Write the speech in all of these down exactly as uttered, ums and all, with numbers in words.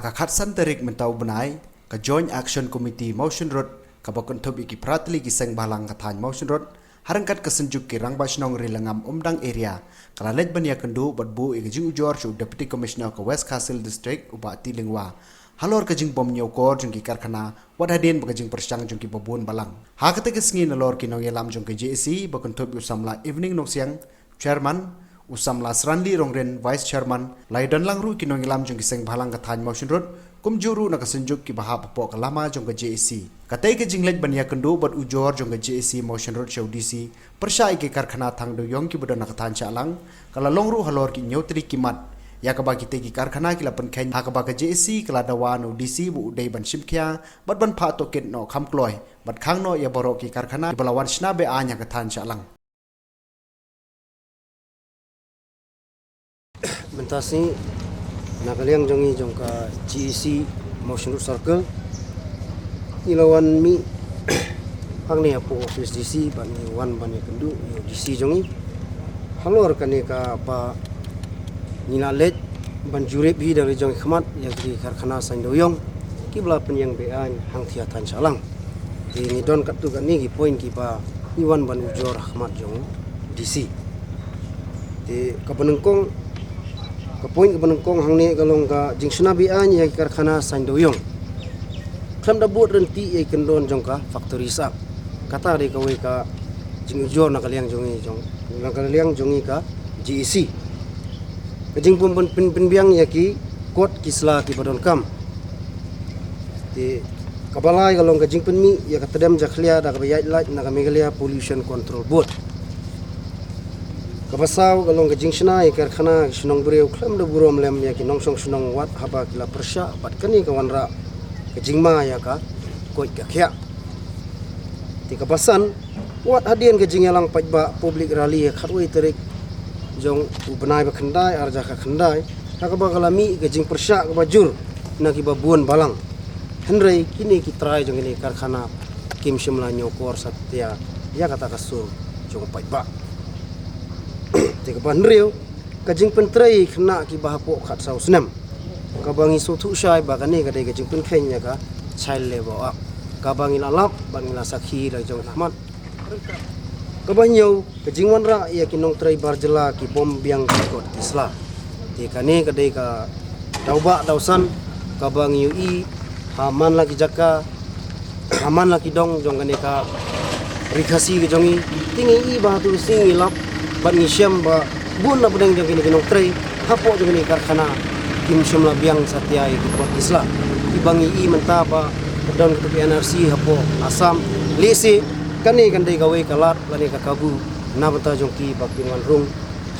Ka khatsan tarik mynta u bnai, ka Joint Action Committee Mawshynrut, kaba kynthup ïa ki phra tylli ki seng bhalang ka thaiñ Mawshynrut, ha ryngkat ka Synjuk ki Rangbah Shnong Ri Langam Umdang Area, ka la leit ban ïakynduh bad buh ïa ka jingujor sha u Deputy Commissioner ka West Khasi Hills District, u Bah T. Lyngwa, halor ka jingbym ñiewkor jong ki karkhana, wat hadien ba ka jingpyrshang jong ki babun balang. Ha katei ka sngi nalor ki nongïalam jong ka J A C, ba kynthup ïa u samla Evening Nongsiang, Chairman, u samla Sranli Rongrin, Vice Chairman, la ïadonlang ruh ki nongïalam jong ki seng bhalang ka thaiñ Mawshynrut, kumjuh ruh na ka Synjuk kiba hap hapoh ka lama jong ka J A C. Katei ka jingleit ban ïakynduh bad ujor jong ka J A C Mawshynrut sha u D C, pyrshah ïa ki karkhana thang dewïong kiba don ha ka thaiñ Shahlang, ka la long ruh halor ki hynñiew tylli ki mat, ïa kaba kitei ki karkhana ki la pynkheiñ, ha kaba ka J A C ka la dawa na u D C ba u dei ban shim khia bad ban phah tohkit noh kham kloi, bad khang noh ïa baroh ki karkhana kiba la wan shna be-aiñ ha ka thaiñ Shahlang. Mynta sngi, na ka liang jong ngi jong ka G A C Mawshynrut Circle, ngi la wan mih hangne hapoh office D C, bad ngi wan ban ïakynduh ïa u D C jong ngi halor kane kaba ngi la leit ban jurip hi da la jong i khmat ïa ki karkhana saiñ dewïong kiba la pynïeng be-aiñ hangthie ha thaiñ Shahlang. Te ngi don katto katne ki point kiba ngi wan ban ujor ha khmat jong D C. Te kaba nyngkong, ka point kaba nyngkong hangne ka long ka jingshna be-aiñ ïa ki karkhana saiñ dewïong khlem da bud ryntih ïa ki kyndon jong ka factory sap. Kata dei kawei ka jingujor na ka liang jong ngi jong, na ka liang jong ngi ka G A C. Ka jingpynpyn, pyn, pynbiang ïa ki kot ki sla kiba donkam. Te kaba lai ka long ka jingpynmih ïa ka tdem jakhlia da kaba ïaid lait na ka Meghalaya Pollution Control Board. Kaba saw ka long ka jingshna ïa ki karkhana ki shnong briew khlem da burom lem ïa ki nongshong shnong wat haba ki la pyrshah bad kane ka wanrah ka jingma ïa ka koit ka khiah. Te kaba san, wat hadien ka jingïalang paidbah public rally ha khatwei tarik jong u bnai ba khyndai arhajar khyndai, ha kaba ka la mih ka jingpyrshah kaba jur na kiba bun balang. Hynrei kine ki trai jong kine ki karkhana kim shym la ñiewkor satia ïa kata ka sur jong u paidbah. Te kaba hynriew, ka jingpyntrei khynnah kiba hapoh khatsaw snem, kaba ngi sngewthuh shai ba kane ka dei ka jingpynkheiñ ïa ka Child Labour Act, kaba ngi la lap bad ngi la sakhi da jong khmat. Kaba hynñiew, ka jingwanrah ïa ki nongtrei bar jylla kibym biang ki kot ki sla. Te kane ka dei ka daw ba daw san kaba ngi ïohi ha man la ki jaka, ha man la ki dong jong kane ka Ri Khasi ka jong ngi. Te ngi i ba hato ka sngi ngi lap bad ngi shem ba bun na pdeng jong kine ki nongtrei hapoh jong kine ki karkhana kim shym la biang satia ïa ki kot ki sla. Kiba ngi i mynta ba ka don kito ki N R C hapoh Assam. Lehse kane kan dei kawei ka lad lane ka kabu na bynta jong ki ba kin wan rung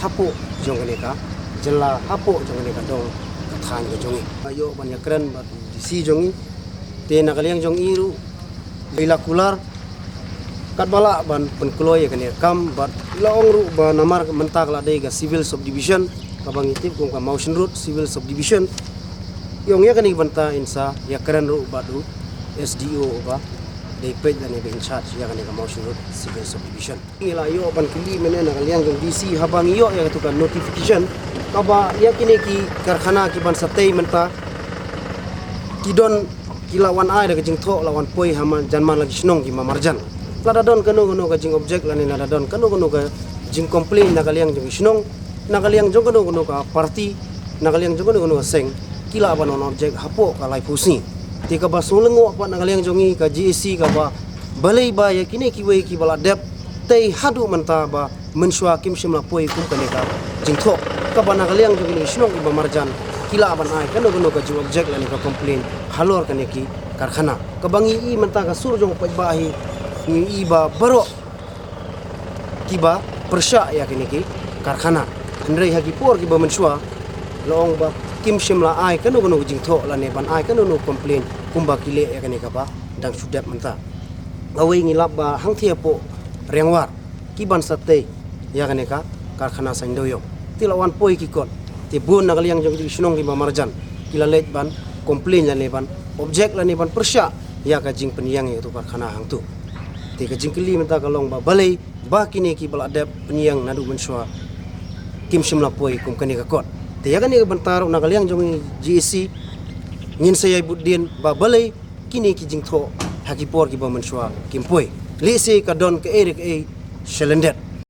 hapoh jong kane ka jylla, hapoh jong kane ka dong ka thaiñ ka jong ngi. Ïoh ban ïakren bad D C jong ngi. Te na ka liang jong i ruh, i la kular katba lah ban pynkloi ïa kane ka kam bad la ong ruh ba namar mynta ka la dei ka civil subdivision, kaba ngi tip kum ka Mawshynrut Civil Subdivision. Ïa ong ïa kane ka bynta in sa ïakren ruh bad u S D O uba dei peit lane ba in charge ïa kane ka Mawshynrut Civil Subdivision. Ngi la ïoh ban kylli mynne na ka liang jong D C haba ngi ïoh ïa katu ka notification kaba ïa kine ki karkhana kiban sa tei mynta ki don, ki la wan ai da ka jingthoh la wan poi ha man, jan man la ki shnong ki marjan. Lada don kano kano ka jingobject lane lada don kano kano ka jingcomplain na ka liang jong ki shnong, na ka liang jong kano kano ka party, na ka liang jong kano kano ka seng, ki lah ban wan object hapoh ka laiphew sngi. Te kaba sngewlyngngoh pat na ka liang jong ngi ka G A C kaba balei ba ïa kine kiwei kiba la dep tei haduh mynta ba mynshuwa kim shym la poi kum kane ka jingthoh. Kaba na ka liang jong kine ki shnong kiba marjan ki lah ban ai kano kano ka jingobject lane ka complain halor kane ki karkhana. Kaba ngi i mynta ka sur jong u paidbah hi, ngi i ba baroh kiba pyrshah ïa kine ki karkhana. Hynrei ha ki por kiba mynshuwa la ong ba kim shym la ai kano kano ka jingthoh lane ban ai kano kano ka complain kumba ki leh ïa kane kaba dang shu dep mynta. Kawei ngi lap ba hangthie hapoh Riangwar kiban sa tei ïa kane ka karkhana saiñ dewïong. Te la wan poi ki kot. Te bun na ka liang jong ki shnong kiba marjan ki la leit ban complain lane ban object lane ban pyrshah ïa ka jingpynïeng ïa katu ka karkhana hangtu. Te ka jingkylli mynta ka long ba balei ba kine kiba la dep pynïeng naduh mynshuwa kim shym la poi kum kane ka kot. Te ïa kane ka bynta ruh na ka liang jong i G A C Ngin sa ïai bud dien ba balei kine ki jingthoh ha ki por kiba mynshuwa kim poi. Lehse ka don kaei re kaei shalyndet.